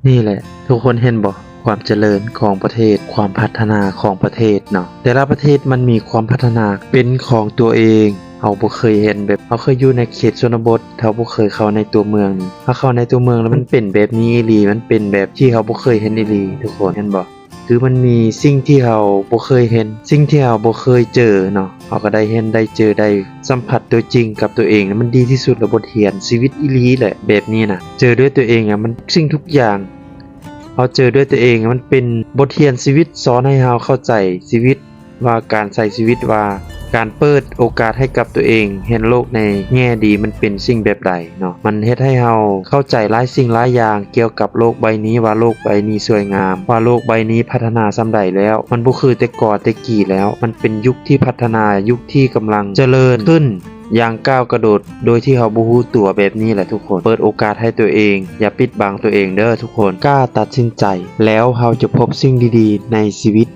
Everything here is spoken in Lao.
ນີ້ແຫຼະ ທຸກຄົນເຫັນບໍ່? ຄວາມຈະເລີນຂອງປະເທດ, ຄວາມພັດທະນາຂອງປະເທດເນາະ. ແຕ່ລະປະເທດມັນມີຄວາມພັດທະນາເປັນຂອງຕົວເອງ. ເຮົາບໍ່ເຄີຍເຫັນແບບ ເຮົາເຄີຍຢູ່ໃນເຂດຊົນນະບົດ, ເຮົາບໍ່ເຄີຍເຂົ້າໃນຕົວເມືອງນີ້. ເຮົາເຂົ້າໃນຕົວເມືອງແລ້ວມັນເປັນແບບນີ້ອີ່ຫຼີ, ມັນເປັນແບບທີ່ເຮົາບໍ່ເຄີຍເຫັນອີ່ຫຼີ ທຸກຄົນ ເຫັນບໍ່? ຄືມັນມີສິ່ງທີ່ເຮົາບໍ່ເຄີຍເຫັນ, ສິ່ງທີ່ເຮົາບໍ່ເຄີຍເຈີເນາະ, ເຮົາກໍໄດ້ເຫັນ ໄດ້ເຈີ ໄດ້ສຳຜັດຕົວຈິງກັບຕົວເອງ, ມັນດີທີ່ສຸດລະ. ບົດຮຽນຊີວິດອີ່ຫຼີແຫຼະ ແບບນີ້ນະ, ເຈີດ້ວຍຕົວເອງອະ ມັນ ສິ່ງທຸກຢ່າງ ເຮົາເຈີດ້ວຍຕົວເອງ ມັນເປັນບົດຮຽນຊີວິດ ສອນໃຫ້ເຮົາເຂົ້າໃຈຊີວິດ ວ່າການໃຊ້ຊີວິດ ວ່າການເປີດໂອກາດໃຫ້ກັບຕົວເອງ ເຫັນໂລກໃນແງ່ດີ ມັນເປັນສິ່ງແບບໃດເນາະ. ມັນເຮັດໃຫ້ເຮົາເຂົ້າໃຈຫຼາຍສິ່ງຫຼາຍຢ່າງກ່ຽວກັບໂລກໃບນີ້ ວ່າໂລກໃບນີ້ສວຍງາມ ວ່າໂລກໃບນີ້ພັດທະນາສ່ຳໃດແລ້ວ. ມັນບໍ່ຄືແຕ່ກ່ອນແຕ່ກີ້ແລ້ວ, ມັນເປັນຍຸກທີ່ພັດທະນາ, ຍຸກທີ່ກຳລັງຈະເລີນຂຶ້ນຢ່າງກ້າວກະໂດດ ໂດຍທີ່ເຮົາບໍ່ຮູ້ຕົວ. ແບບນີ້ແຫຼະທຸກຄົນ, ເປີດໂອກາດໃຫ້ຕົວເອງ, ຢ່າປິດບັງຕົວເອງເດີ້ທຸກຄົນ. ກ້າຕັດສິນໃຈ ແລ້ວເຮົາຈະພົບສິ່ງດີໆໃນຊີວິດ